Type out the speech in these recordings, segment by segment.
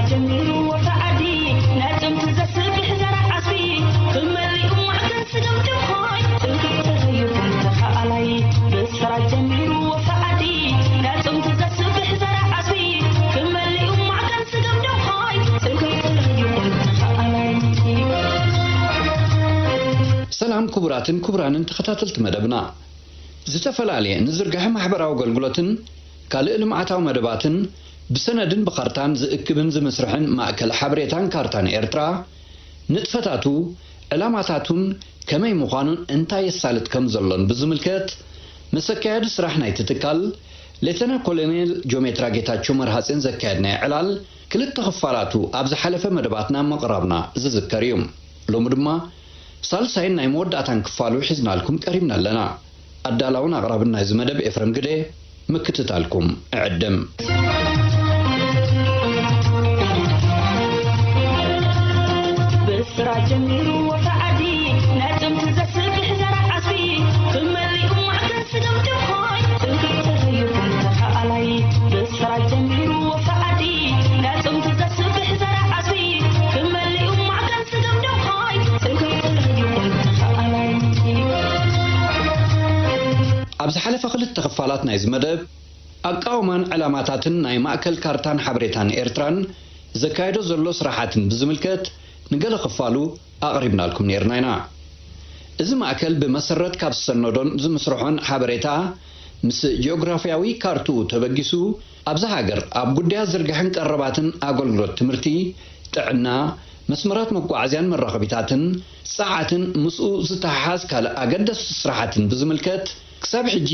ጀሚሩ ወፍሪ ዓዲ ናይ ጥንቲ ዘስብሕ ዘርኢ ዓስቢ ክመሊኡ ማዕከን ስገም ድኾይ ትንክፍ ተዘይኹን ተኸኣላይ ብስራት ጀሚሩ ወፍሪ ዓዲ ናይ ጥንቲ ዘስብሕ ዘርኢ ዓስቢ ክመሊኡ ማዕከን ስገም ድኾይ ትንክፍ ተዘይኹን ተኸኣላይ። ሰላም ክቡራትን ክቡራንን ተኸታተልቲ መደብና። ዝተፈላለየ ንዝርግሐ ማሕበራዊ ኣገልግሎትን ካልእ ልምዓታዊ መደባትን ብሰነድን ብኻርታን ዝእክብን ዝምስርሕን ማእከል ሓበሬታን ካርታን ኤርትራ፣ ንጥፈታቱ፣ ዕላማታቱን ከመይ ምዃኑን እንታይ የሳልጥ ከም ዘሎን ብዝምልከት፣ ምስ ኣካያዲ ስራሕ ናይቲ ትካል፣ ሌተና ኮሎኔል ጆሜትራ ጌታቸው መርሃጼን ዘካየድናዮ ዕላል፣ ክልተ ክፋላቱ ኣብ ዝሓለፈ መደባትና ምቕራብና ዝዝከር እዩ። ሎሚ ድማ፣ ሳልሳይን ናይ መወዳእታን ክፋሉ ሒዝናልኩም ቀሪብና ኣለና። ኣዳላውን ኣቕራብን ናይዚ መደብ ኤፍረም ግደ፣ ምክትታልኩም እዕድም። ብስራት ጀሚሩ ወፍሪ ዓዲ ናይ ጥንቲ ዘስብሕ ዘርኢ ዓስቢ ክመሊኡ ማዕከን ስገም ድኾይ ትንክፍ ተዘይኹን ተኸኣላይ ብስራት ጀሚሩ ወፍሪ ዓዲ ናይ ጥንቲ ዘስብሕ ዘርኢ ዓስቢ ክመሊኡ ማዕከን ስገም ድኾይ ትንክፍ ተዘይኹን ተኸኣላይ። ኣብ ዝሓለፈ ክልተ ክፋላት ናይዚ መደብ፣ ኣቃውማን ዕላማታትን ናይ ማእከል ካርታን ሓበሬታን ኤርትራን ዘካየዶ ዘሎ ስራሓትን ብዝምልከት ንገለ ክፋሉ ኣቕሪብናልኩም ነይርና ኢና። እዚ ማእከል ብመሰረት ካብ ዝሰነዶን ዝምስርሖን ሓበሬታ ምስ ጂኦግራፍያዊ ካርትኡ ተበጊሱ ኣብዛ ሃገር ኣብ ጉዳያት ዝርግሐን ቀረባትን ኣገልግሎት ትምህርቲ፣ ጥዕና፣ መስመራት መጓዓዝያን መራኸቢታትን ጸዓትን ምስኡ ዝተሓሓዝ ካልእ ኣገደስቲ ስራሓትን ብዝምልከት ክሳብ ሕጂ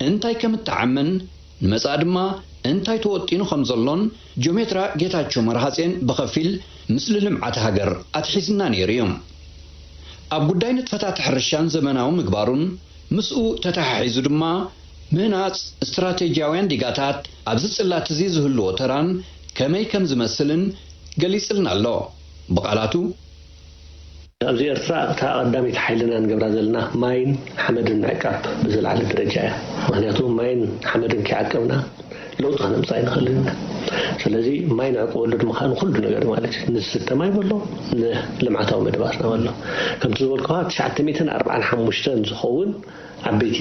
እንታይ ከም እተዓመን ንመጻኢ ድማ እንታይ ተወጢኑ ከም ዘሎን ጆሜትራ ጌታቸው መርሃጼን ብኸፊል ምስሊ ልምዓት ሃገር ኣትሒዝና ነይሩ እዩ። ኣብ ጉዳይ ንጥፈታት ሕርሻን ዘመናዊ ምግባሩን ምስኡ ተተሓሒዙ ድማ ምህናጽ ስትራቴጂያውያን ዲጋታት ኣብዚ ጽላት እዚ ዝህልዎ ተራን ከመይ ከም ዝመስልን ገሊጽልና ኣሎ። ብቓላቱ፣ ኣብዚ ኤርትራ እታ ቀዳመይቲ ሓይልና ንገብራ ዘለና ማይን ሓመድን ምዕቃብ ብዝለዓለ ደረጃ እያ። ምኽንያቱ ማይን ሓመድን ከይዓቀብና ለውጢ ከነምጽእ ኣይንኽእልን ኢና። ስለዚ ማይ ንዕቀበሉ ድማ ንኹሉ ነገር ማለት እዩ። ንዝስተ ማይ በሎ፣ ንልምዓታዊ መደባትና በሎ። ከምቲ ዝበልኩኻ ትሽዓተ ሚእትን ኣርባዓን ሓሙሽተን ዝኸውን ዓበይቲ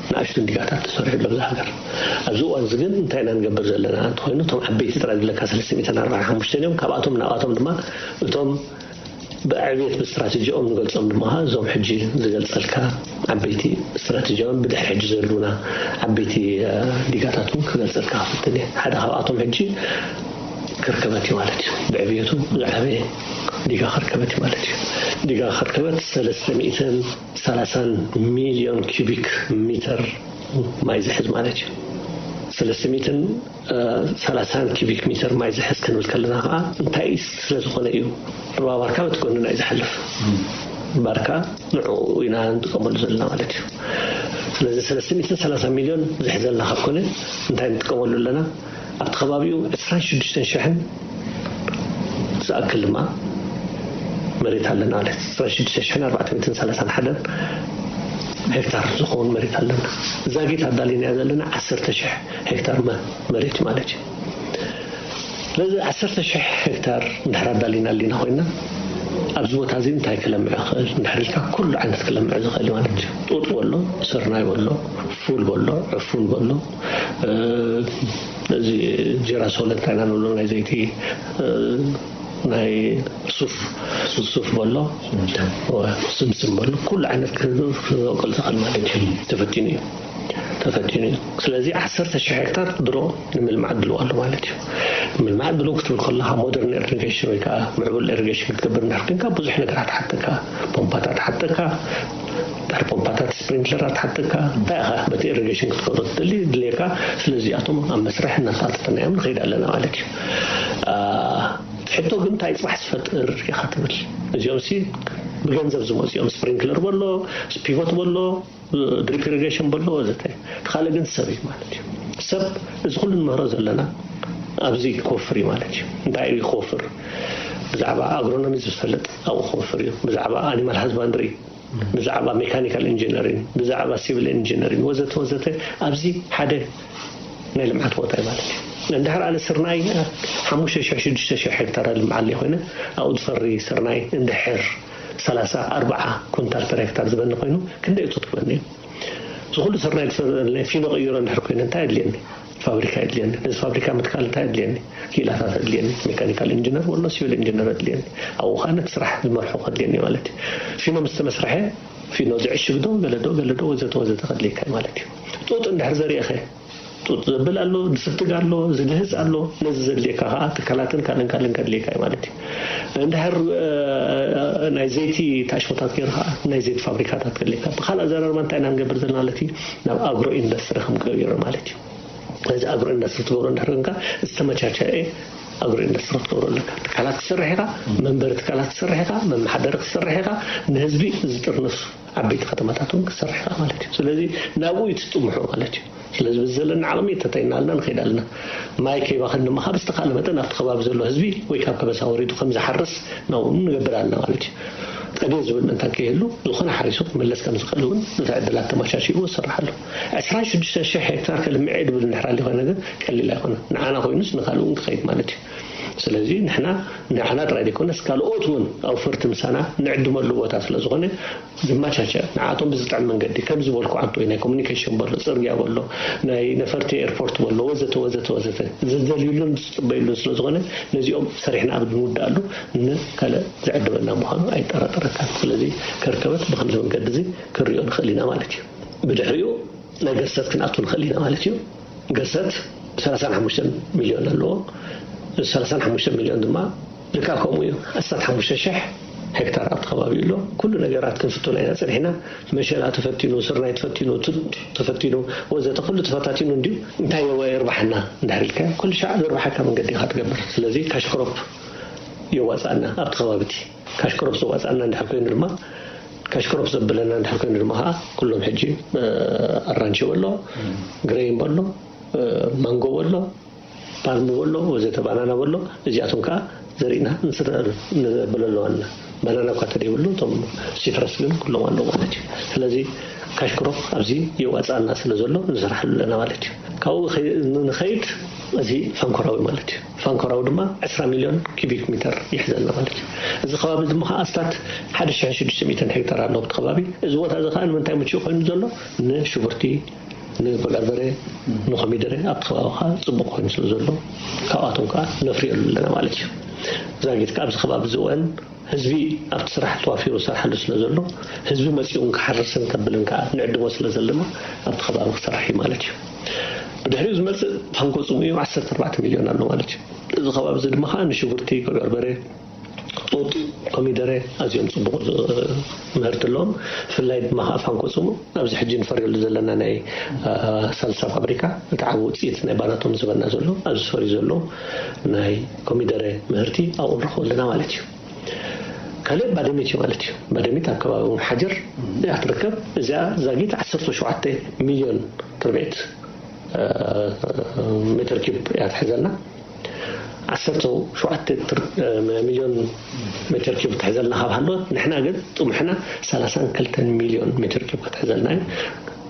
ንኣሽቱ ዲጋታት ተሰሪሑ ኣሎ ኣብዚ ሃገር። ኣብዚ እዋን እዚ ግን እንታይ ኢና ንገብር ዘለና እንተኾይኑ፣ እቶም ዓበይቲ ጥራይ ዝብለካ ሰለስተ ሚእትን ኣርባዓን ሓሙሽተን እዮም። ካብኣቶም ናብኣቶም ድማ እቶም ብዕብየት ብስትራቴጂኦም ንገልጾም ድማ እዞም ሕጂ ዝገልጸልካ ዓበይቲ ስትራቴጂያውን ብድሕሪ ሕጂ ዘህልውና ዓበይቲ፣ እ፣ ዲጋታት እውን ክገልጸልካ ክፍትን እየ። ሓደ ካብኣቶም ሕጂ ከርከበት እዩ ማለት እዩ። ብዕብየቱ ዝዓበየ ዲጋ ከርከበት እዩ ማለት እዩ። ዲጋ ከርከበት ሰለስተ ሚእትን ሰላሳን ሚልዮን ኪዩቢክ ሜተር ማይ ዝሕዝ ማለት እዩ። ሰለስተ ሚእትን ሰላሳን ኪዩቢክ ሜተር ማይ ዝሕዝ ክንብል ከለና ከዓ እንታይ ስለ ዝኾነ እዩ? ሩባ ባርካ በቲ ጎንና እዩ ዝሓልፍ። ባርካ ንዕኡ ኢና ንጥቀመሉ ዘለና ማለት እዩ። ስለዚ ሰለስተ ሚእትን ሰላሳ ሚልዮን ዝሕዘልና ካብ ኮነ እንታይ ንጥቀመሉ ኣለና? ኣብቲ ከባቢኡ ዕስራን ሽዱሽተን ሽሕን ዝኣክል ድማ መሬት ኣለና ማለት እዩ። ዕስራን ሽዱሽተ ሽሕን ኣርባዕተ ሚእትን ሰላሳን ሓደን ሄክታር ዝኸውን መሬት ኣለና። ዛጊት ኣዳሊናያ ዘለና ዓሰርተ ሽሕ ሄክታር መ-፣ መሬት እዩ ማለት እዩ። ስለዚ ዓሰርተ ሽሕ ሄክታር እንድሕር ኣዳሊና ኣሊና ኮይና ኣብዚ ቦታ እዚ እንታይ ክለምዕ ይኽእል እንድሕር ኢልካ ኩሉ ዓይነት ክለምዕ ዝኽእል እዩ ማለት እዩ። ጡጥ በሎ፣ ስርናይ በሎ፣ ፉል በሎ፣ ዕፉን በሎ፣ እ፣ እዚ ጀራሶል እንታይ ኢና ንብሎ ናይ ዘይቲ፣ እ፣ ናይ ሱፍ፣ ሱፍ በሎ፣ ስምስም በሎ፣ ኩሉ ዓይነት ክበቁል ዝኽእል ማለት እዩ። ተፈቲኑ እዩ። ተፈቲኑ እዩ። ስለዚ ዓሰርተ ሽሕ ሄክታር ድሮ ንምልማዕ ድልው ኣሎ ማለት እዩ። ምልማዕ ድልው ክትብል ከለኻ ሞደርን ኢሪጌሽን ወይ ከዓ ምዕቡል ኢሪጌሽን ክትገብር እንድሕር ኮይንካ ብዙሕ ነገራት ሓተካ፣ ፖምፓታት ሓተካ፣ ድሕሪ ፖምፓታት ስፕሪንክለራት ሓተካ፣ እንታይ ኢኻ በቲ ኢሪጌሽን ክትገብሮ ትደሊ ድልየካ። ስለዚኣቶም ኣብ መስርሕ እናተኣታተናዮም ንኸይድ ኣለና ማለት እዩ። አ፣ ሕቶ ግን እንታይ ጽባሕ ዝፈጥር ኢኻ ትብል? እዚኦም ሲ ብገንዘብ ዝመፁ እዮም። ስፕሪንክለር በሎ፣ ፒቮት በሎ፣ ድሪፕ ኢሪጌሽን በሎ ወዘተ። እቲ ካልእ ግን ሰብ እዩ ማለት እዩ። ሰብ እዚ ኩሉ ንምህሮ ዘለና ኣብዚ ክወፍር እዩ ማለት እዩ። እንታይ እዩ ክወፍር? ብዛዕባ ኣግሮኖሚ ዝፈልጥ ኣብኡ ክወፍር እዩ። ብዛዕባ ኣኒማል ሃዝባንድሪ፣ ብዛዕባ ሜካኒካል ኢንጂነሪንግ፣ ብዛዕባ ሲቪል ኢንጂነሪንግ ወዘተ ወዘተ ኣብዚ ሓደ ናይ ልምዓት ቦታ እዩ ማለት እዩ። እንድሕር ኣነ ስርናይ ሓሙሽተ ሽሕ ሽዱሽተ ሽሕ ሄክታር ኣልምዓለይ ኮይነ፣ ኣብኡ ዝፈሪ ስርናይ እንድሕር ሰላሳ ኣርባዓ ኩንታል ፐር ሄክታር ዝበኒ ኮይኑ፣ ክንደይ እቶት ክበኒ እዩ? እዚ ኩሉ ስርናይ ዝፈ-፣ ፊኖ ቀይሮ እንድሕር ኮይነ እንታይ ኣድልየኒ? ፋብሪካ የድልየኒ። ነዚ ፋብሪካ ምትካል እንታይ ኣድልየኒ? ክኢላታት ኣድልየኒ። ሜካኒካል ኢንጂነር ወሎ ሲቪል ኢንጂነር ኣድልየኒ። ኣብኡ ከዓ ነቲ ስራሕ ዝመርሖ ከድልየኒ ማለት እዩ። ፊኖ ምስ ተመስርሐ ፊኖ ዝዕሽግ ዶ ገለ ዶ ገለ ዶ ወዘተ ወዘተ ከድልየካ እዩ ማለት እዩ። ጡጥ እንድሕር ዘሪእኸ፣ ጡጥ ዘብል ኣሎ፣ ዝፍትግ ኣሎ፣ ዝልህፅ ኣሎ። ነዚ ዘድልየካ ከዓ ትካላትን ካልእን ካልእን ከድልየካ እዩ ማለት እዩ። እንድሕር ናይ ዘይቲ ታሽሞታት ገይሩ ከዓ ናይ ዘይቲ ፋብሪካታት ከድልየካ። ብካልእ ኣዘራርባ እንታይ ኢና ንገብር ዘለና ማለት እዩ? ናብ ኣግሮ ኢንዱስትሪ ከም ቀይሮ ማለት እዩ። እዚ ኣግሮ ኢንዱስትሪ ትገብሮ እንድሕር ኮንካ ዝተመቻቸአ ኣግሮ ኢንዱስትሪ ክትገብሮ ኣለካ። ትካላት ትሰርሕ ኢኻ፣ መንበሪ ትካላት ትሰርሕ ኢኻ፣ መመሓደሪ ክትሰርሕ ኢኻ፣ ንህዝቢ ዝጥርንፍ ዓበይቲ ከተማታት እውን ክትሰርሕ ኢኻ ማለት እዩ። ስለዚ ናብኡ እዩ ትጥምሑ ማለት እዩ። ስለዚ ብዘለና ዓቕሚ ተተይናልና ንኸይድ ኣለና። ማይ ከይባኽን ድማ ካብ ዝተኻእለ መጠን ኣብቲ ከባቢ ዘሎ ህዝቢ ወይ ካብ ከበሳ ወሪዱ ከም ዝሓርስ ናብኡ ንገብር ኣለና ማለት እዩ። ጠብየ ዝብል ምእንታን ከይህሉ ዝኾነ ሓሪሱ ክምለስ ከም ዝኽእል እውን ነቲ ዕድላት ተመቻችኡ ዝስራሕ ኣሎ። ዕስራን ሽዱሽተ ሽሕ ሄክታር ከልምዕ እየ ድብል እንድሕር ኣሊ ኮይነ ግን ቀሊል ኣይኮነ። ንዓና ኮይኑስ ንካልእ እውን ክኸይድ ማለት እዩ። ስለዚ ንሕና ንዓና ጥራይ ዘይኮነስ ካልኦት እውን ኣውፈርቲ ምሳና ንዕድመሉ ቦታ ስለ ዝኾነ ዝመቻቸ ንዓቶም ብዝጥዕም መንገዲ ከም ዝበልኩ ዓንቶ ናይ ኮሚኒኬሽን በሎ፣ ጽርግያ በሎ፣ ናይ ነፈርቲ ኤርፖርት በሎ ወዘተ ወዘተ ወዘተ ዝደልዩሉን ዝጽበዩሉን ስለ ዝኾነ ነዚኦም ሰሪሕና ኣብ ንውድኣሉ ንካልእ ዝዕድመና ምዃኑ ኣይጠራጠረካን። ስለዚ ከርከበት ብከምዚ መንገዲ እዚ ክንሪኦ ንኽእል ኢና ማለት እዩ። ብድሕሪኡ ናይ ገሰት ክንኣቱ ንኽእል ኢና ማለት እዩ። ገሰት ሰላሳን ሓሙሽተ ሚልዮን ኣለዎ። እዚ ሰላሳን ሓሙሽተ ሚልዮን ድማ ልክዕ ከምኡ እዩ። ኣስታት ሓሙሽተ ሽሕ ሄክታር ኣብቲ ከባቢ ኣሎ። ኩሉ ነገራት ክንፍትኖ ኢና ጸኒሕና። መሸላ ተፈቲኑ፣ ስርናይ ተፈቲኑ፣ ቱጥ ተፈቲኑ፣ ወዘተ ኩሉ ተፈታቲኑ እንድዩ። እንታይ የርባሓና እንድሕር ኢልካ ኩሉ ሻዕ ዘርባሓካ መንገዲ ኢኻ ትገብር። ስለዚ ካሽ ክሮፕ የዋጽኣና ኣብቲ ከባቢ እቲ። ካሽ ክሮፕ ዘዋጽኣና እንድሕር ኮይኑ ድማ፣ ካሽ ክሮፕ ዘብለና እንድሕር ኮይኑ ድማ ከዓ ኩሎም ሕጂ ኣራንሺ በሎ፣ ግሬይን በሎ፣ ማንጎ በሎ፣ ፓልም በሎ ወዘተ፣ ባናና በሎ፣ እዚኣቶም ከዓ ዘሪእና ንስረ ንዘብለሉ ኣለና። ባናና እኳ ተደይብሉ እቶም ሲትረስ ግን ኩሎም ኣለዉ ማለት እዩ። ስለዚ ካሽ ክሮፕ ኣብዚ የዋፅኣና ስለ ዘሎ ንስራሕሉ ኣለና ማለት እዩ። ካብኡ ንኸይድ እዚ ፋንኮራዊ ማለት እዩ። ፋንኮራዊ ድማ ዕስራ ሚልዮን ኪቢክ ሚተር ይሕዘልና ማለት እዩ። እዚ ከባቢ ድማ ከዓ ኣስታት ሓደ ሽሕን ሽዱሽተ ሚእትን ሄክታር ኣለዎ እቲ ከባቢ። እዚ ቦታ እዚ ከዓ ንምንታይ ምቹእ ኮይኑ ዘሎ ንሽጉርቲ ንበርበረ ንኮሚደረ ኣብቲ ከባቢ ከዓ ፅቡቅ ኮይኑ ስለ ዘሎ ካብኣቶም ከዓ ነፍርየሉ ኣለና ማለት እዩ። ዛጊት ከዓ ኣብዚ ከባቢ ዝወን ህዝቢ ኣብቲ ስራሕ ተዋፊሩ ዝሰርሓሉ ስለ ዘሎ ህዝቢ መፂኡ ክሓርስን ከብልን ከዓ ንዕድሞ ስለ ዘለና ኣብቲ ከባቢ ክሰርሕ እዩ ማለት እዩ። ብድሕሪኡ ዝመፅእ ፋንኮ ፅሙ እዩ። ዓሰርተ ኣርባዕተ ሚልዮን ኣሎ ማለት እዩ። እዚ ከባቢ እዚ ድማ ከዓ ንሽጉርቲ በርበረ ጡጥ ኮሚደረ ኣዝዮም ፅቡቅ ምህርቲ ኣለዎም። ብፍላይ ድማ ከዓ ፋንኮ ፅሙ ኣብዚ ሕጂ ንፈርየሉ ዘለና ናይ ሳልሳ ፋብሪካ እቲ ዓብ ውፅኢት ናይ ባናቶም ዝበና ዘሎ ኣብዚ ዝፈርዩ ዘሎ ናይ ኮሚደረ ምህርቲ ኣብኡ ንረኽቦ ኣለና ማለት እዩ። ካልእ ባደሚት እዩ ማለት እዩ። ባደሚት ኣብ ከባቢ ሓጀር እያ ትርከብ። እዚኣ ዛጊት ዓሰርተ ሸውዓተ ሚልዮን ትርቤት ሜትር ኪብ እያ ትሕዘልና። ዓሰርተ ሸውዓተ ሚልዮን ሜትር ኪብ ትሕዘልና ካብ ሃለወት ንሕና ግን ጥሙሕና ሰላሳን ክልተን ሚልዮን ሜትር ኪብ ክትሕዘልና እዩ።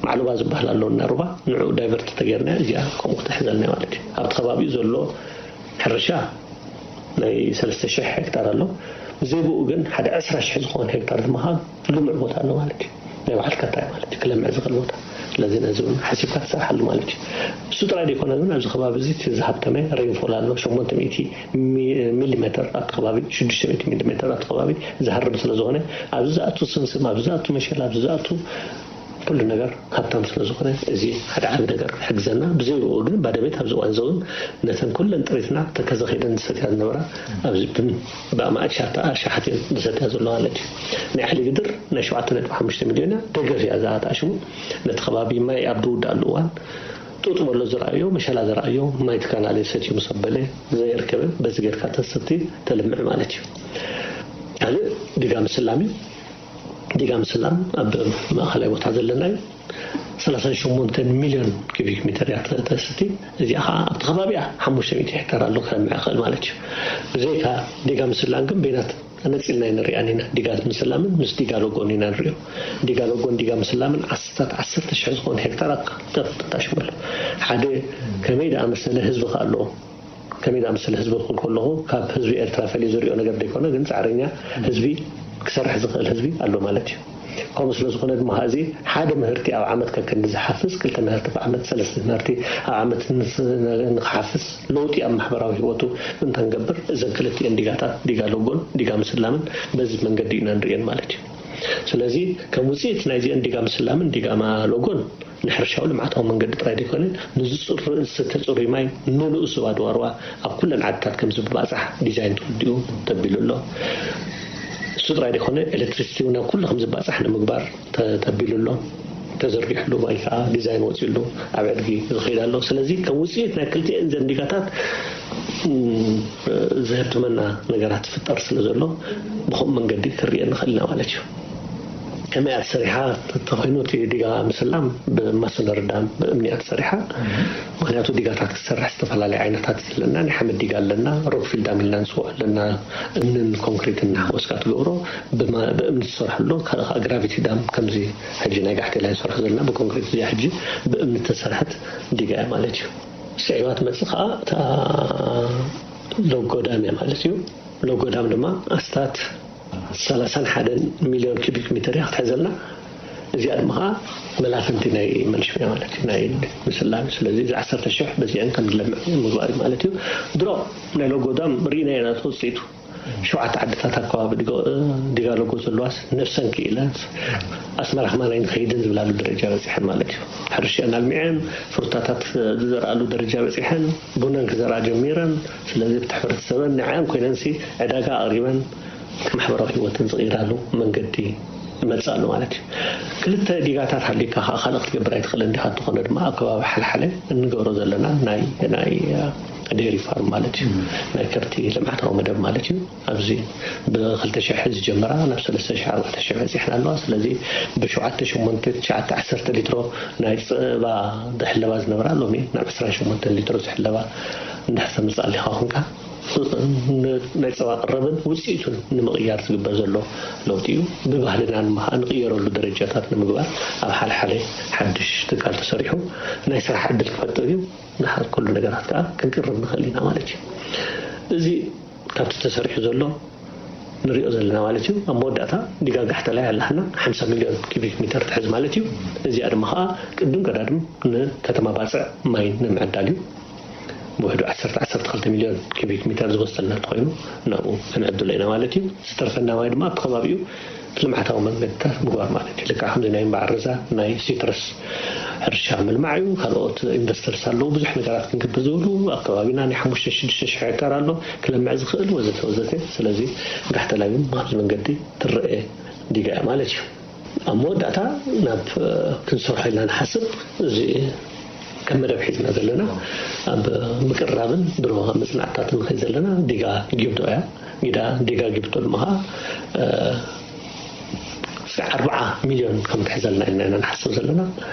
ማዕሉባ ዝበሃል ኣለና ሩባ ንዕኡ ዳይቨርት ተገይርና እዚኣ ከምኡ ክትሕዘልና ማለት እዩ። ኣብቲ ከባቢኡ ዘሎ ሕርሻ ናይ ሰለስተ ሽሕ ሄክታር ኣሎ። ብዘይ ብኡ ግን ሓደ ዕስራ ሽሕ ዝኸውን ሄክታር ድማ ከዓ ልሙዕ ቦታ ኣሎ ማለት እዩ። ናይ ባዕልካ እንታይ ማለት እዩ ክለምዕ ዝኽእል ቦታ። ስለዚ ነዚ እውን ሓሲብካ ትሰርሓሉ ማለት እዩ። እሱ ጥራይ ዘይኮነ ግን ኣብዚ ከባቢ እዚ እቲ ዝሃብተመ ሬንፎል ኣሎ ሸሞንተ ሚእቲ ሚሊሜተር ኣብቲ ከባቢ ሽዱሽተ ሚእቲ ሚሊሜተር ኣብቲ ከባቢ ዝሃርም ስለ ዝኾነ ኣብዚ ዝኣቱ ስምስም ኣብዚ ዝኣቱ መሸላ ኣብዚ ዝኣቱ ኩሉ ነገር ሃብታም ስለ ዝኾነ እዚ ሓደ ዓቢ ነገር ክሕግዘና ብዘይ ብኡ ግን ባደቤት ኣብዚ እዋን እዚ እውን ነተን ኩለን ጥሪትና ተከዘ ከይደን ዝሰትያ ዝነበራ ኣብዚ ብኣማእት ሻታ ኣሻሓት እየን ዝሰትያ ዘለዋ ማለት እዩ። ናይ ዓሊ ግድር ናይ ሸውዓተ ነጥቢ ሓሙሽተ ሚልዮን እያ ደገፍ እያ እዛ ተኣሽሙ ነቲ ከባቢ ማይ ኣብ ዝውዳእሉ እዋን ጡጥ በሎ ዝረኣዮ መሸላ ዝረኣዮ ማይ ትካላለ ሰትዩ ምስ ኣበለ ዘየርከበ በዚ ጌርካ ተሰቲ ተልምዕ ማለት እዩ። ካልእ ዲጋ ምስላም እዩ። ዲጋ ምስላም ኣብ ማእኸላይ ቦታ ዘለና እዩ። ሰላሳን ሸሞንተን ሚልዮን ኪቢክ ሜተር እያ ተስቲ። እዚኣ ከዓ ኣብቲ ከባቢኣ ሓሙሽተ ሚእቲ ሄክታር ኣሎ ክለምዕ ይኽእል ማለት እዩ። ብዘይካ ዲጋ ምስላም ግን በይናት ተነጺልና ኣይንሪኣን ኢና። ዲጋ ምስላምን ምስ ዲጋ ሎጎን ኢና ንሪኦ። ዲጋ ሎጎን ዲጋ ምስላምን ኣስታት ዓሰርተ ሽሕ ዝኾኑ ሄክታር ኣብ ክልተ ክፍታሽም ኣሎ። ሓደ ከመይ ደኣ መሰለ ህዝቢ ከ ኣለዎ? ከመይ ደኣ መሰለ ህዝቢ ክብል ከለኹ ካብ ህዝቢ ኤርትራ ፈልዩ ዝሪኦ ነገር ዘይኮነ፣ ግን ጻዕረኛ ህዝቢ፣ ክሰርሕ ዝኽእል ህዝቢ ኣሎ ማለት እዩ። ከምኡ ስለ ዝኾነ ድማ እዚ ሓደ ምህርቲ ኣብ ዓመት ከክንዲ ዝሓፍስ፣ ክልተ ምህርቲ ኣብ ዓመት፣ ሰለስተ ምህርቲ ኣብ ዓመት ንስ-፣ ንክሓፍስ፣ ለውጢ ኣብ ማሕበራዊ ህይወቱ እንተንገብር፣ እዘን ክልቲኤን ዲጋታት፣ ዲጋ ሎጎን ዲጋ ምስላምን፣ በዚ መንገዲ ኢና ንርእየን ማለት እዩ። ስለዚ ከም ውፅኢት ናይዚአን ዲጋ ምስላምን ዲጋ ማ-፣ ሎጎን ንሕርሻዊ ልምዓታዊ መንገዲ ጥራይ ዘይኮነ፣ ንዝፅሩ-፣ ዝስተ ፅሩይ ማይ ንንኡስ ዞባ ድዋርዋ ኣብ ኩለን ዓድታት ከም ዝባፃሕ ዲዛይን ተወዲኡ ተቢሉ ኣሎ። እሱ ጥራይ ዘይኮነ፣ ኤሌክትሪሲቲ እውን ኣብ ኩሉ ከም ዝባፃሕ ንምግባር ተ-፣ ተቢሉ ኣሎ። ተዘርጊሕሉ ወይ ከዓ ዲዛይን ወፂሉ ኣብ ዕድጊ ዝኸይድ ኣሎ። ስለዚ ከም ውፅኢት ናይ ክልቲኤን ዘን ዲጋታት፣ እም፣ ዘህድመና ነገራት ዝፍጠር ስለ ዘሎ፣ ብኸምኡ መንገዲ ክንሪኦ ንኽእል ኢና ማለት እዩ። ከመይ እያ ተሰሪሓ ተኾይኑ፣ እቲ ዲጋ ምስላም ብማሶነሪ ዳም፣ ብእምኒ እያ ተሰሪሓ። ምኽንያቱ ዲጋታት ክሰርሕ ዝተፈላለየ ዓይነታት ኣለና። ናይ ሓመድ ዲጋ ኣለና፣ ሮክፊል ዳም ኢልና ንስውዖ ኣለና። እምንን ኮንክሪትን እናሓወስካ ትገብሮ፣ ብማ-፣ ብእምኒ ትሰርሖ ኣሎ። ካልእ ከዓ ግራቪቲ ዳም፣ ከምዚ ሕጂ ናይ ጋሕቴላይ ንሰርሖ ዘለና ብኮንክሪት፣ እዚኣ ሕጂ ብእምኒ ተሰርሐት ዲጋ እያ ማለት እዩ። ስዒባ ትመጽእ ከዓ እታ ሎጎ ዳም እያ ማለት እዩ። ሎጎ ዳም ድማ ኣስታት ሰላሳን ሓደን ሚልዮን ኪቢክ ሜተር እያ ክትሕዘልና። እዚኣ ድማ ከዓ መላፍንቲ ናይ መልሽም እያ ማለት እዩ፣ ናይ ምስላም። ስለዚ እዚ ዓሰርተ ሽሕ በዚአን ከም ዝለምዕ ምግባር እዩ ማለት እዩ። ድሮ ናይ ሎጎ ዳም ርኢና ኢና እቲ ውፅኢቱ። ሸውዓተ ዓድታት ኣከባቢ ዲጎ-፣ ዲጋ ሎጎ ዘለዋስ ነብሰን ክኢለን ኣስመራ ከማን ኣይንኸይድን ዝብላሉ ደረጃ በፂሐን ማለት እዩ። ሕርሽአን ኣልሚዐን፣ ፍሩታታት ዝዘርኣሉ ደረጃ በፂሐን፣ ቡነን ክዘርኣ ጀሚረን። ስለዚ እቲ ሕብረተሰበን ንዐን ኮይነንሲ ዕዳጋ ኣቕሪበን ማሕበራዊ ህይወትን ዝቕይራሉ መንገዲ ይመጽእ ኣሎ ማለት እዩ። ክልተ ዲጋታት ሃልዩካ ከዓ ካልእ ክትገብር ኣይትኽእልን ዲኻ። እንተኾነ ድማ ኣብ ከባቢ ሓልሓለ እንገብሮ ዘለና ናይ፣ ናይ ዴሪ ፋርም ማለት እዩ። ናይ ከብቲ ልምዓታዊ መደብ ማለት እዩ። ኣብዚ ብክልተ ሽሕ ዝጀመራ ናብ ሰለስተ ሽሕ ኣርባዕተ ሽሕ በፂሕና ኣለዋ። ስለዚ ብሸውዓተ ሸሞንተ ትሽዓተ ዓሰርተ ሊትሮ ናይ ፀባ ዝሕለባ ዝነበራ ሎሚ ናብ ዕስራን ሸሞንተን ሊትሮ ዝሕለባ እንድሕር ተምፅእ ኣሊኻ ኮንካ፣ ን-፣ ናይ ፀባ ቅረብን ውፅኢቱን ንምቕያር ዝግበር ዘሎ ለውጢ እዩ። ብባህልና ድማ ንቕየረሉ ደረጃታት ንምግባር ኣብ ሓልሓለ ሓድሽ ትካል ተሰሪሑ ናይ ስራሕ ዕድል ክፈጥር እዩ። ንሓ-፣ ኩሉ ነገራት ከዓ ክንቅርብ ንኽእል ኢና ማለት እዩ። እዚ ካብቲ ተሰሪሑ ዘሎ ንሪኦ ዘለና ማለት እዩ። ኣብ መወዳእታ ዲጋ ጋሕተላይ ኣላህና ሓምሳ ሚልዮን ኪቢክ ሜተር ትሕዝ ማለት እዩ። እዚኣ ድማ ከዓ ቅድም ቀዳድም ንከተማ ባፅዕ ማይ ንምዕዳል እዩ። ብውሕዱ ዓሰርተ፣ ዓሰርተ ክልተ ሚልዮን ኪቢክ ሜተር ዝወሰድና እንተኾይኑ ናብኡ ክንዕድሎ ኢና ማለት እዩ። ዝተርፈና ማይ ድማ ኣብቲ ከባቢኡ ልምዓታዊ መንገድታት ምግባር ማለት እዩ። ልክዕ ከምዚ ናይ እምበዓረዛ ናይ ሲትረስ ሕርሻ ምልማዕ እዩ። ካልኦት ኢንቨስተርስ ኣለዉ፣ ብዙሕ ነገራት ክንገብር ዝብሉ። ኣብ ከባቢና ናይ ሓሙሽተ ሽዱሽተ ሽሕ ሄክታር ኣሎ ክለምዕ ዝኽእል፣ ወዘተ ወዘተ። ስለዚ ጋሕተላይ እውን ኣብዚ መንገዲ ትረአ ዲጋ እያ ማለት እዩ። ኣብ መወዳእታ ናብ፣ እ፣ ክንሰርሖ ኢልና ንሓስብ። እዚ ከም መደብ ሒዝና ዘለና ኣብ ምቅራብን ድሮ ኣብ መጽናዕትታትን ንኸይድ ዘለና ዲጋ ጊብዶ እያ። ጊዳ፣ ዲጋ ጊብዶ ድማ፣ እ፣ ኣርብዓ ሚልዮን ከም ትሕዘልና ኢና ንሓስብ ዘለና።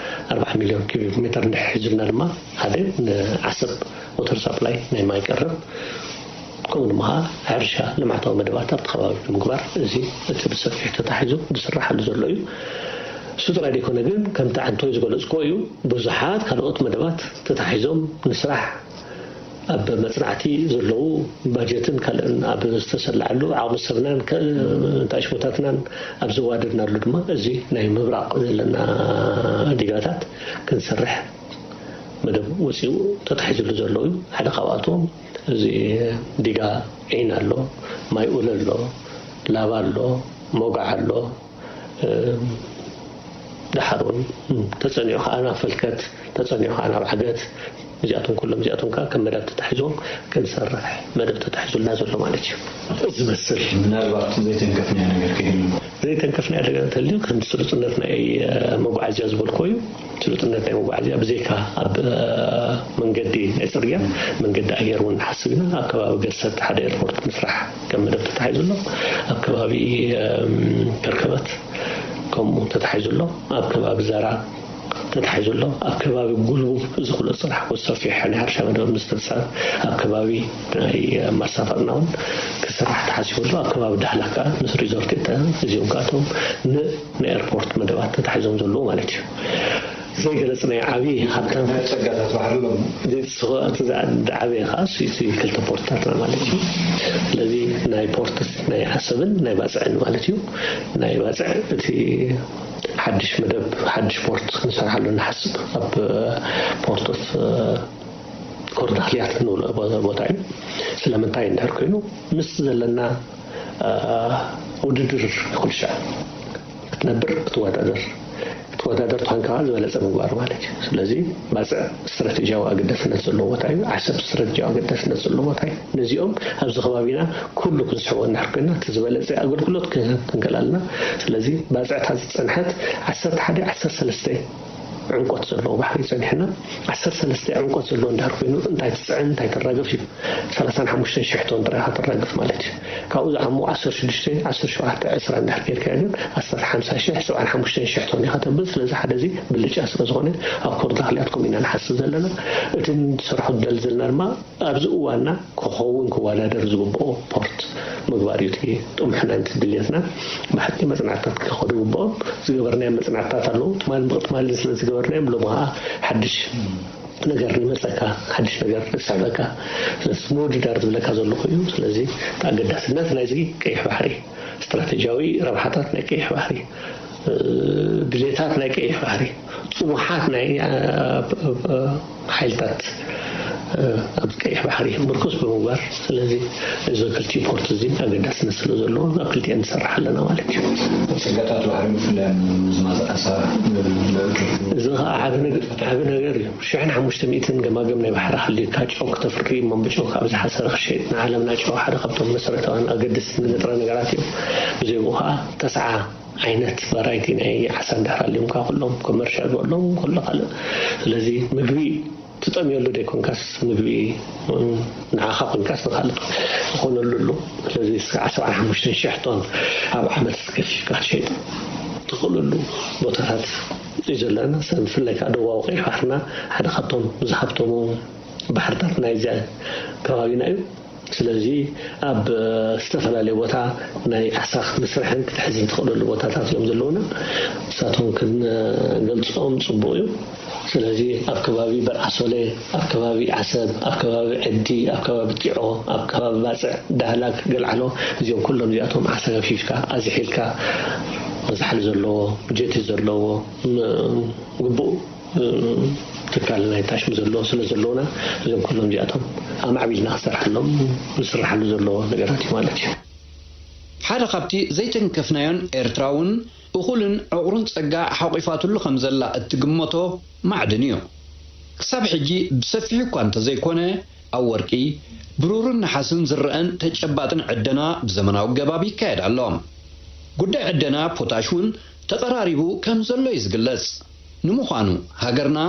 ኣርብዓ ሚልዮን ኪቢክ ሜተር እንድሕር ሒዙልና ድማ ሓደ ንዓሰብ ዎተር ሳፕላይ ናይ ማይ ቀረብ፣ ከምኡ ድማ ሕርሻ ልምዓታዊ መደባት ኣብቲ ከባቢ ንምግባር፣ እዚ እቲ ብሰፊሕ ተታሒዙ ዝስራሓሉ ዘሎ እዩ። እሱ ጥራይ ዘይኮነ ግን፣ ከምቲ ዓንቶይ ዝገለጽክዎ እዩ፣ ብዙሓት ካልኦት መደባት ተታሒዞም ንስራሕ ኣብ መጽናዕቲ ዘለዉ፣ ባጀትን ካልእን ኣብ ዝተሰላዐሉ፣ ዓቕሚ ሰብናን ከ-፣ እንታይ ሽሞታትናን ኣብ ዘዋደድናሉ ድማ፣ እዚ ናይ ምብራቕ ዘለና ዲጋታት ክንሰርሕ መደብ ወፂኡ ተታሒዝሉ ዘሎ እዩ። ሓደ ካብኣቶም እዚ ዲጋ ዒን ኣሎ፣ ማይ ኡለ ኣሎ፣ ላባ ኣሎ፣ ሞጋዕ ኣሎ፣ እ፣ ደሓር እውን ተፀኒዑ ከዓ ናብ ፈልከት፣ ተፀኒዑ ከዓ ናብ ዓገት፣ እዚኣቶም ኩሎም እዚኣቶም ከዓ ከም መደብ ተታሒዝዎም ክንሰርሕ መደብ ተታሒዙልና ዘሎ ማለት እዩ። ዝመስል ምናልባት ዘይተንከፍናዮ ነገር ከይህሉ። ዘይተንከፍናዮ ነገር እንተልዩ፣ ከም ስሉጥነት ናይ፣ እ፣ መጓዓዝያ ዝበልኩዎ እዩ። ስሉጥነት ናይ መጓዓዝያ ብዘይካ ኣብ፣ እ፣ መንገዲ ናይ ጽርግያ፣ መንገዲ ኣየር እውን ንሓስብ ኢና። ኣብ ከባቢ ገሰት ሓደ ኤርፖርት ምስራሕ ከም መደብ ተታሒዙ ኣሎ። ኣብ ከባቢ፣ እም፣ ከርከበት ከምኡ ተታሒዙ ኣሎ። ኣብ ከባቢ ዘራ ተታሒዙ ኣሎ። ኣብ ከባቢ ጉልቡብ እዚ ኩሎ ዝሰራሕኩ ሰፊሕ ናይ ሕርሻ መደብ ምስ ተተሳብ ኣብ ከባቢ ናይ ማሳፋጥና እውን ክስራሕ ተሓሲቡ ኣሎ። ኣብ ከባቢ ዳህላክ ከዓ ምስ ሪዞርት እተ እዚኦም ከዓ እቶም ን- ናይ ኤርፖርት መደባት ተታሒዞም ዘለዉ ማለት እዩ። ዘይገለጽ ናይ ዓብዪ ሃብታም ናይ ጸጋታት ባሕሪ ኣሎ። እቲ ዝዓ- እቲ ዝዓ- ዝዓበየ ከዓ እሱ እቲ ክልተ ፖርትታትና ማለት እዩ። ስለዚ ናይ ፖርት ናይ ዓሰብን ናይ ባፅዕን ማለት እዩ። ናይ ባፅዕ እቲ ሓድሽ መደብ ሓድሽ ፖርት ክንሰርሓሉ ንሓስብ ኣብ ፖርት ኦፍ ኮርዳክልያት ንብሎ ቦታ እዩ። ስለምንታይ እንድሕር ኮይኑ ምስ ዘለና ውድድር ኩልሻ ክትነብር ክትወዳደር ክትወዳደር ትኾንካ ዝበለፀ ምግባር ማለት እዩ። ስለዚ ባፅዕ ስትራቴጂያዊ ኣገዳስነት ዘለዎ ቦታ እዩ። ዓሰብ ስትራቴጂያዊ ኣገዳስነት ዘለዎ ቦታ እዩ። ነዚኦም ኣብዚ ከባቢና ኩሉ ክንስሕቦ እንድሕር ኮይና እቲ ዝበለፀ ኣገልግሎት ክንክእል ኣለና። ስለዚ ባፅዕታ ዝፀንሐት ዓሰርተ ሓደ ዓሰርተ ሰለስተ ዕምቆት ዘለዎ ባሕሪ ጸኒሕና ዓሰርተ ሰለስተ ዕምቆት ዘለዎ እንድሕር ኮይኑ እንታይ ትጽዕን እንታይ ተራግፍ እዩ። ሰላሳን ሓሙሽተን ሽሕ ቶን ጥራይ ኢኻ ተራግፍ ማለት እዩ። ካብኡ ዝዓሙ ዓሰርተ ሽዱሽተ ዓሰርተ ሸውዓተ ዕስራ እንድሕር ጌርካዮ ግን ኣስታት ሓምሳ ሽሕ ሰብዓን ሓሙሽተን ሽሕ ቶን ኢኻ ተብል። ስለዚ ሓደ እዚ ብልጫ ስለ ዝኾነ ኣብ ኮርዳክልያት ከምኡ ኢና ንሓስብ ዘለና። እቲ ንሰርሖ ደል ዘለና ድማ ኣብዚ እዋንና ክኸውን ክወዳደር ዝግብኦ ፖርት ምግባር እዩ እቲ ጥሙሕና እቲ ድልየትና። ብሓቂ መፅናዕትታት ክኸዱ ይግብኦም። ዝገበርናዮም መፅናዕትታት ኣለዉ። ትማልን ብቕትማልን ስለ ዝገበርናዮም ሎሚ ከዓ ሓድሽ ነገር ይመፀካ፣ ሓድሽ ነገር ይስዕበካ። ስለዚ ምውድዳር ዝብለካ ዘለኹ እዩ። ስለዚ እቲ ኣገዳስነት ናይዚ ቀይሕ ባሕሪ ስትራቴጂያዊ ረብሓታት ናይ ቀይሕ ባሕሪ ድሌታት ናይ ቀይሕ ባሕሪ፣ ጥሙሓት ናይ ሓይልታት ኣብዚ ቀይሕ ባሕሪ ምርኩስ ብምግባር። ስለዚ እዚ ክልቲኡ ፖርት እዚ ኣገዳስነት ስለ ዘለዎ ኣብ ክልቲኤን ንሰርሕ ኣለና ማለት እዩ። ጸጋታት ባሕሪ ብፍላይ ምዝማዝ ዓሳ እዚ ከዓ ዓቢ ነገር እዩ። ሽሕን ሓሙሽተ ሚእትን ገማግም ናይ ባሕሪ ሃልዩካ ጨው ክተፍሪ እሞ ብጨው ካብ ዝሓሰረ ክሸይጥ ንዓለምና ጨው ሓደ ካብቶም መሰረታውያን ኣገደስቲ ንጥረ ነገራት እዩ። ብዘይኡ ከዓ ተስዓ ዓይነት ቫራይቲ ናይ ዓሳ እንድሕር ኣልዮም ከዓ ኩሎም ኮመርሻል በሎም ኩሎ ካልእ። ስለዚ ምግቢ ትጠምየሉ ደይኮንካስ ምግቢ ንዓኻ ኮንካስ ንካልእ ዝኾነሉ ኣሎ። ስለዚ እስከ ዓሰርተ ሓሙሽተ ሽሕ ቶን ኣብ ዓመት ገፊፍካ ክትሸይጥ ትኽእለሉ ቦታታት እዩ ዘለና። ብፍላይ ከዓ ደቡባዊ ቀይሕ ባሕርና ሓደ ካብቶም ዝሃብተሙ ባሕርታት ናይዚ ከባቢና እዩ። ስለዚ ኣብ ዝተፈላለየ ቦታ ናይ ዓሳ ክትስርሕን ክትሕዝን ትኽእለሉ ቦታታት እዮም ዘለውና። ንሳቶም ክንገልፆም ፅቡቕ እዩ። ስለዚ ኣብ ከባቢ በርዓሶሌ፣ ኣብ ከባቢ ዓሰብ፣ ኣብ ከባቢ ዕዲ፣ ኣብ ከባቢ ጢዖ፣ ኣብ ከባቢ ባፅዕ፣ ዳህላክ፣ ገልዓሎ እዚኦም ኩሎም እዚኣቶም ዓሳ ገፊፍካ ኣዝሒልካ መዝሓሊ ዘለዎ ጀቲ ዘለዎ ግቡእ ትካል ናይ ታሽሚ ዘለዎ ስለ ዘለውና እዞም ኩሎም እዚኣቶም ኣማዕቢልና ክሰርሓሎም ዝስርሓሉ ዘለዎ ነገራት እዩ ማለት እዩ። ሓደ ካብቲ ዘይተንከፍናዮን ኤርትራ እውን እኹልን ዕቑርን ጸጋ ሓቑፋትሉ ከም ዘላ እትግመቶ ማዕድን እዩ። ክሳብ ሕጂ ብሰፊሑ እኳ እንተዘይኮነ ኣብ ወርቂ፣ ብሩርን ነሓስን ዝረአን ተጨባጥን ዕደና ብዘመናዊ ገባብ ይካየድ ኣሎ። ጉዳይ ዕደና ፖታሽ እውን ተቐራሪቡ ከም ዘሎ እዩ ዝግለጽ። ንምዃኑ ሃገርና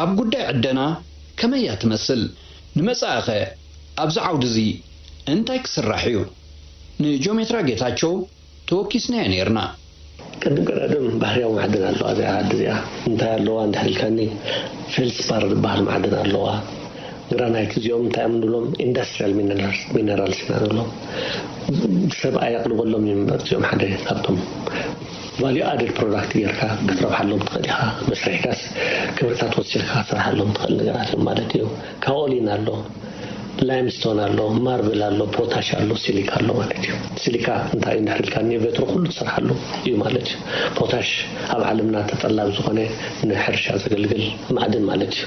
ኣብ ጉዳይ ዕደና ከመይ እያ ትመስል? ንመጻኢኸ ኣብዚ ዓውዲ እዚ እንታይ ክስራሕ እዩ? ንጆሜትራ ጌታቸው ተወኪስናዮ ነይርና። ቅድም ቀዳድም ባህርያዊ ማዕድን ኣለዋ እዚኣ ዓዲ እዚኣ። እንታይ ኣለዋ እንድሕር ኢልካኒ፣ ፌልስፓር ዝበሃል ማዕድን ኣለዋ። ግራናይት እዚኦም እንታይ እዮም ንብሎም? ኢንዳስትሪያል ሚነራልስ ኢና ንብሎም። ሰብ ኣየቕርበሎም እዩ እምበር እዚኦም ሓደ ካብቶም ቫልዩ ኣድድ ፕሮዳክት ጌርካ ክትረብሓሎም ትኽእል ኢኻ። መስሪሕካስ ክብርታት ወሲኽካ ክትሰርሓሎም ትኽእል ነገራት እዮም ማለት እዩ። ካኦሊን ኣሎ፣ ላይምስቶን ኣሎ፣ ማርብል ኣሎ፣ ፖታሽ ኣሎ፣ ሲሊካ ኣሎ ማለት እዩ። ሲሊካ እንታይ እዩ እንድሕር ኢልካኒ ቬትሮ ኩሉ ትሰርሓሉ እዩ ማለት እዩ። ፖታሽ ኣብ ዓለምና ተጠላብ ዝኾነ ንሕርሻ ዘገልግል ማዕድን ማለት እዩ።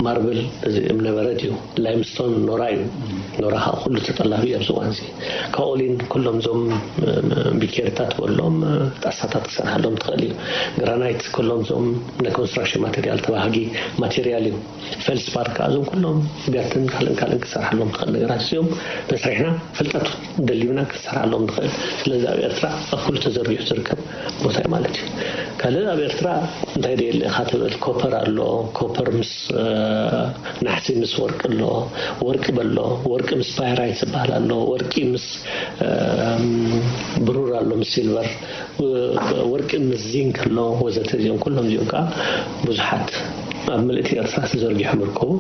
ማርብል እዚ እምነበረድ እዩ። ላይምስቶን ኖራ እዩ። ኖራ ከዓ ኩሉ ተጠላቢ እዩ ኣብዚ እዋን እዚ። ካኦሊን ኩሎም እዞም ቢኬሪታት በሎም ጣሳታት ክሰርሓሎም ትኽእል እዩ። ግራናይት ኩሎም እዞም ናይ ኮንስትራክሽን ማቴሪያል ተባሃጊ ማቴሪያል እዩ። ፈልስፓር ከዓ እዞም ኩሎም ብያትን ካልእን ካልእን ክንሰርሓሎም ንኽእል ነገራት እዮም። መስሪሕና ፍልጠት ደሊብና ክንሰርሓሎም ንኽእል። ስለዚ ኣብ ኤርትራ ኣብ ኩሉ ተዘርጊሑ ዝርከብ ቦታ እዩ ማለት እዩ። ካልእ ኣብ ኤርትራ እንታይ ደየለ ኢኻ ትብል? ኮፐር ኣሎ። ኮፐር ምስ ናሕሲ ምስ ወርቂ ኣሎ። ወርቂ በሎ። ወርቂ ምስ ፓይራይት ዝበሃል ኣሎ። ወርቂ ምስ ብሩር ኣሎ፣ ምስ ሲልቨር፣ ወርቂ ምስ ዚንክ ኣሎ ወዘተ። እዚኦም ኩሎም እዚኦም ከዓ ብዙሓት ኣብ ምልእቲ ኤርትራ ተዘርጊሖም ይርከቡ።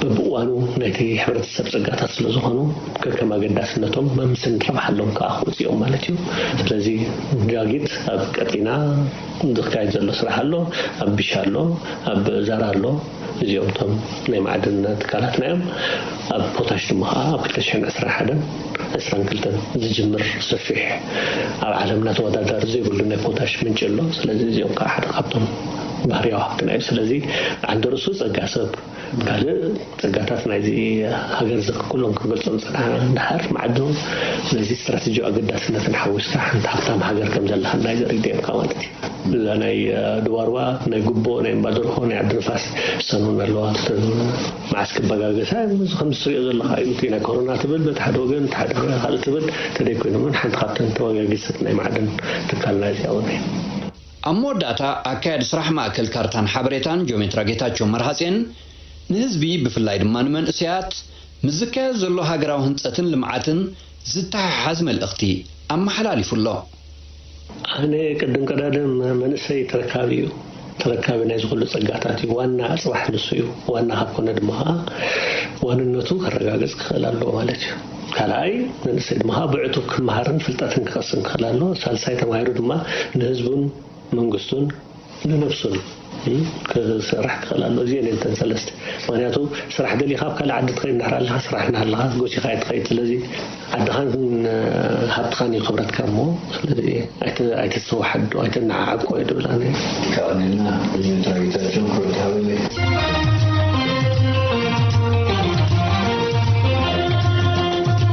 በብእዋኑ ናይቲ ሕብረተሰብ ጸጋታት ስለ ዝኾኑ ከከም ኣገዳስነቶም መምስ ንረብሓሎም ከዓ ክወፅኦም ማለት እዩ። ስለዚ ጃጊት ኣብ ቀጢና ዝካየድ ዘሎ ስራሕ ኣሎ። ኣብ ቢሻ ኣሎ፣ ኣብ ዛራ ኣሎ። እዚኦም እቶም ናይ ማዕድን ትካላትና እዮም። ኣብ ፖታሽ ድማ ከዓ ኣብ ክልተ ሽሕን ዕስራን ሓደን ዕስራን ክልተን ዝጅምር ሰፊሕ ኣብ ዓለምና ተወዳዳሪ ዘይብሉ ናይ ፖታሽ ምንጭ ኣሎ። ስለዚ እዚኦም ከዓ ሓደ ካብቶም ባህርያዊ ሃብትና እዩ። ስለዚ ዓንደ ርእሱ ጸጋ ሰብ ካልእ ጸጋታት ናይዚ ሃገር እዚ ኩሎም ክንገልጾም ዝጸናሕና ድሓር ማዕድኑ ነዚ ስትራተጂያዊ ኣገዳስነትን ሓዊስካ ሓንቲ ሃብታም ሃገር ከም ዘለካ ናይ ዘርኢ ጌርካ ማለት እዩ። እዛ ናይ ድባርዋ ናይ ጉቦ ናይ እምባደርሆ ናይ ዓዲ ንፋስ ሰኑን ኣለዋ። መዓስ ክበጋገሳ እዚ ከም ትሪኦ ዘለካ እዩ። እቲ ናይ ኮሮና ትብል በቲ ሓደ ወገን እቲ ሓደ ካልእ ትብል ተደይ ኮይኖም ሓንቲ ካብተን ተበጋገሰት ናይ ማዕድን ትካልና እዚኣ እውን እያ። ኣብ መወዳእታ ኣካያዲ ስራሕ ማእከል ካርታን ሓበሬታን ጆሜትራ ጌታቸው መርሃጼን ንህዝቢ ብፍላይ ድማ ንመንእሰያት ምስ ዝካየድ ዘሎ ሃገራዊ ህንጸትን ልምዓትን ዝተሓሓዝ መልእኽቲ ኣመሓላሊፉ ኣሎ። ኣነ ቅድም ቀዳድም መንእሰይ ተረካቢ እዩ። ተረካቢ ናይ ዝኩሉ ጸጋታት እዩ። ዋና ጽባሕ ንሱ እዩ። ዋና ካብ ኮነ ድማ ከዓ ዋንነቱ ከረጋግጽ ክኽእል ኣለዎ ማለት እዩ። ካልኣይ መንእሰይ ድማ ከዓ ብዕቱብ ክመሃርን ፍልጠትን ክቐስም ክኽእል ኣለዎ። ሳልሳይ ተማሂሩ ድማ ንህዝቡን መንግስቱን ንነብሱን ክሰርሕ ክኽእል ኣሎ። እዚአን እየን እተን ሰለስተ። ምክንያቱ ስራሕ ደሊኻ ኣብ ካልእ ዓዲ ትኸይድ እንድሕር ኣለኻ፣ ስራሕ እናሃለኻ ጎሲኻ እየ ትኸይድ። ስለዚ ዓድኻን ሃብትኻን እዩ ክብረትካ እሞ ስለዚ ኣይተ- ኣይተተወሓዶ ኣይተነዓዓቆ እየ ድብል ኣነ። የቐንየልና ፕሬዚደንት ጌታቸው ክብረት ይሃበለይ።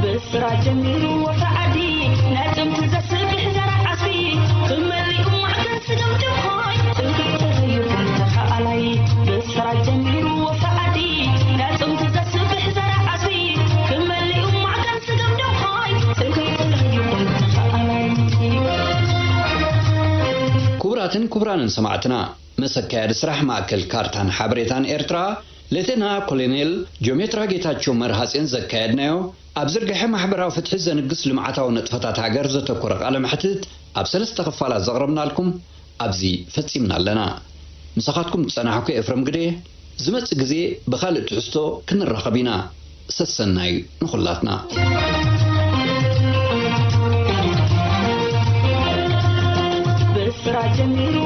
ብስራ ጀሚሩ ወፍሪ ዓዲ ናይ ጥንቲ ዘስብሕ ዘርእ ዓስቢ ክመሊኡ ማዕከን ስገም ድኾይ ትርጉም ተረዩ ተኸኣላይ ብስራ ጀሚሩ ወፍሪ ዓዲ ናይ ጥንቲ ዘስብሕ ዘርእ ዓስቢ ክመሊኡ ማዕከን ስገም ድኾይ ትርጉም ተረዩ ተኸኣላይ ክቡራትን ክቡራንን ሰማዕትና መሰካያዲ ስራሕ ማእከል ካርታን ሓበሬታን ኤርትራ ሌተና ኮሎኔል ጆሜትራ ጌታቸው መርሃጼን ዘካየድናዮ ኣብ ዝርግሐ ማሕበራዊ ፍትሒ ዘንግስ ልምዓታዊ ነጥፈታት ሃገር ዘተኮረ ቃለ መሕትት ኣብ ሰለስተ ክፋላት ዘቕረብናልኩም ኣብዚ ፈጺምና ኣለና። ምሳኻትኩም ዝጸናሕኩ ኤፍረም ግደ። ዝመጽእ ግዜ ብኻልእ ትሕዝቶ ክንራኸብ ኢና። ሰሰናዩ ንኹላትና። ብስራ ጀሚሩ